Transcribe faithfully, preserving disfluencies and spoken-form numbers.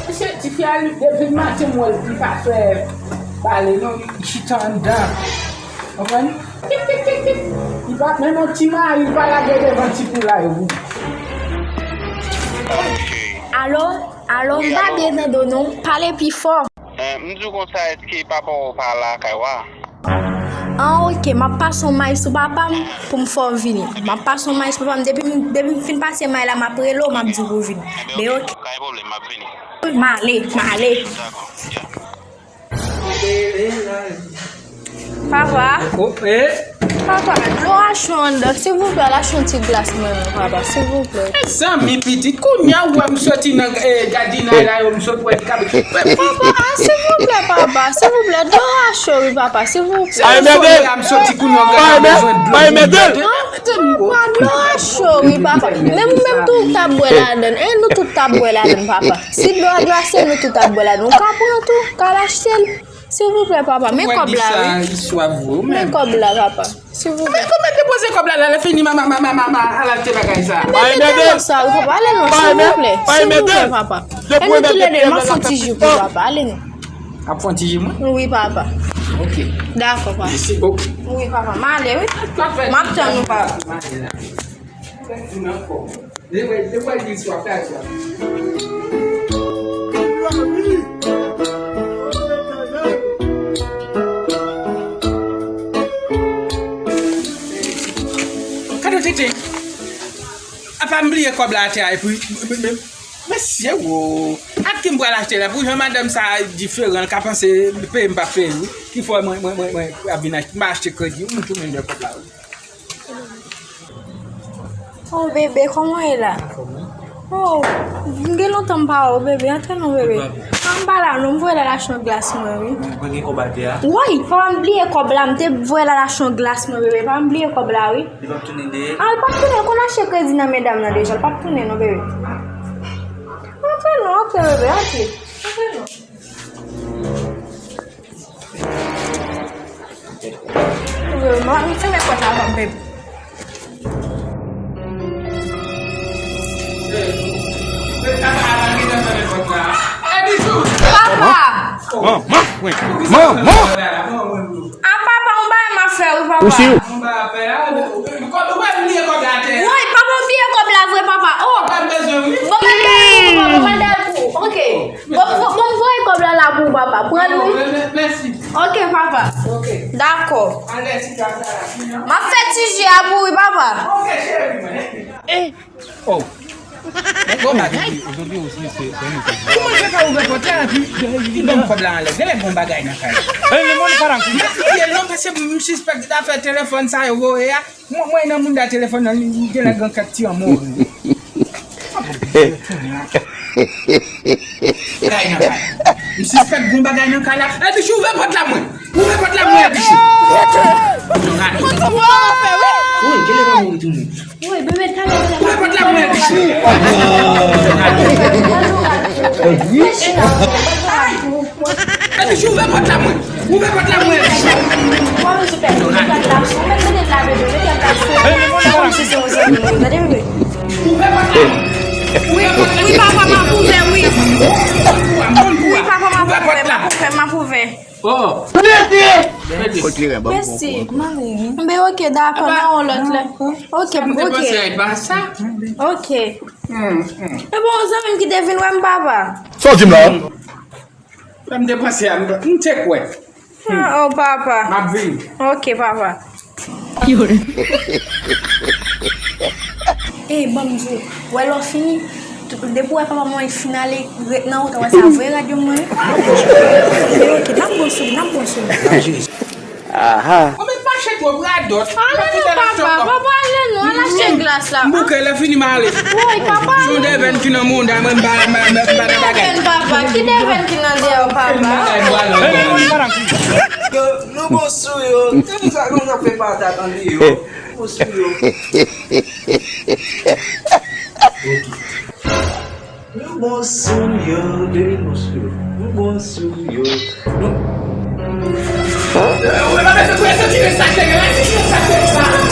Mesye, tifi a, li, depi maten, m wè l, li pa fè pale, non, li chita anndan. Konprann? Kit, kit, kit, kit. Li pa, menm yon ti mayi, li pa lage devan ti poulay, wi. Alo, alo, m pa byen tande w, non. Pale pi fò. Eh, m di w konsa, èske papa w pa lakay ou a? An, oke, m ap pase yon may sou papa m pou m fè w vini. M ap pase yon may sou papa m. Depi m, depi m fin pase may la, m ap rele w, m ap di w pou w vini. Ben, oke. Pa gen pwoblèm, m ap vini. M ale, m ale. Dakò, ya. Papa. Oh, eh. Papa, dlo a cho anndan. Silvouplè, al achte yon ti glas mwen, papa, silvouplè. Mezanmi, pitit, kounye a ou wè m soti nan, eh, gadinay la, yo, m sot wè kabrit. Papa, ah, silvouplè, papa, silvouplè, dlo a cho, wi, papa, silvouplè. Ay, mèdèl. M soti kounye a, gade, m bezwen dlo. Ay, mèdèl. Papa, dlo a cho, wi, papa. Menm ou menm tou, w t ap bwè ladann. E nou tout t ap bwè ladann, papa. Si dlo a glase, nou tout t ap bwè ladann. Ou ka pran tou, ou ka al achte l. Silvouplè, papa, men kòb la, wi. Men kòb la, papa. Silvouplè. Men kòman depoze kòb la, la, lè fini, ma, ma, al achte bagay sa. Ebyen, mete nan sa, wi, papa. Ale non, silvouplè. Silvouplè, papa. E nou toulède, m ap fè yon ti ji pou papa. Ale non. Ap fè yon ti ji, mwen? Wi, papa. Ok. Dakò, papa. Mèsi bokou. Wi, papa. M ale, wi. M ap tann ou, papa. Fè moun ankò. Lè wè, lè wè li swa fè a swa. Kado tete. Apa m bliye kòb la atè a epi, men, men, men, mesye wo. Ak ki m pral achte la? Pou jan madanm sa diferan, l ka panse peye m p ap peye, wi. Ki fè mwen, mwen, mwen, mwen ap vin achte, m achte kredi, m tounen de kòb la, wi. Oh, bebe, kòman w ye la? Oh, m gen lontan m pa wè w, bebe. Antre non, bebe. An, m pa la non, m voye l al achte yon glas mwen, wi. Mwen gen kòb atè a. Woy, papa m bliye kòb la, m te voye l al achte yon glas mwen, bebe. Papa m bliye kòb la, wi. Li p ap tounen dèyè? Ah, li p ap tounen, l konn achte kredi nan men dam nan deja, li p ap tounen non, bebe. Antre non, antre, bebe, antre. Antre non. Mwen, mwen fèmen pòt la, mwen, bebe. Papa! Manman, manman. A papa, yon bagay m ap fè wi, papa. Ou si? Woy, papa, m bliye kòb la vre, papa. Oh! Bon, m al dèyè pou ou, papa, m al dèyè pou ou. Ok. Bon, bon, bon, m voye kòb la la pou ou, papa. Pran l, wi. Mèsi. Ok, papa. Ok. Dakò. M ap fè ti ji a pou ou, wi, papa. Ok, cheri mwen. Eh. Oh. Bon bagay. Kòman fè pa ouvè pòt la epi li ban m kòb la anlè? Genlè gon bagay nan kay la. M ap fouye l non, paske m sispèk afè telefòn sa yo voye a. Mwen, mwen nan mouda telefòn nan, li genlè gen kèk ti anmò. Bagay nan kay. M sispèk gon bagay nan kay la. Ey, Bichou, ouvè pòt la mwen. Ouvè pòt la mwen, Bichou. Woy, genlè pa mouri tounen. Woy, bebe, talè, talè. Ouvè pòt la mwen, Bichou. Ey, Bichou, ouvè pòt la mwen. Ouvè pòt la mwen. Ouvè pòt la. Wi, papa, m ap ouvè, wi. Wi, papa, m ap ouvè, m ap ouvè, m ap ouvè. Oh. Mèsi. Mbe, ok, dakò, nan yon lòt lè. Ok, ok. Ok. E bon, yon zanmi m ki te vin wè m, papa. Sa w di m la? Lè m te panse a, m, m te kwè. Ah, oh, papa. M ap vini. Ok, papa. Ey, ban m di w, wè lè w fini, depi w wè papa mwen fin ale, ret nan wout, wè sa vre radyo mwen. Ok, n ap bon sou li, n ap bon sou li. Aha. Ou met mache twòp radòt. Ale non, papa, papa, ale non, al achte glas la. M bouke, lè fini m ale. Woy, papa. Son devèn ki nan mouda mwen, m pa, m pa, m pa nan bagay. Ki devèn, papa? Ki devèn ki nan dèyè w, papa? Yo, nou bon sou yo. Tèl sa, nou ap fè patat ann yo. Nou bon sou yo. Nou bon sou yo, baby, bon sou yo. Nou bon sou yo. Nou... Ou pa bezwen kouye soti nan sa k te gen la, soti nan sa k te gen la.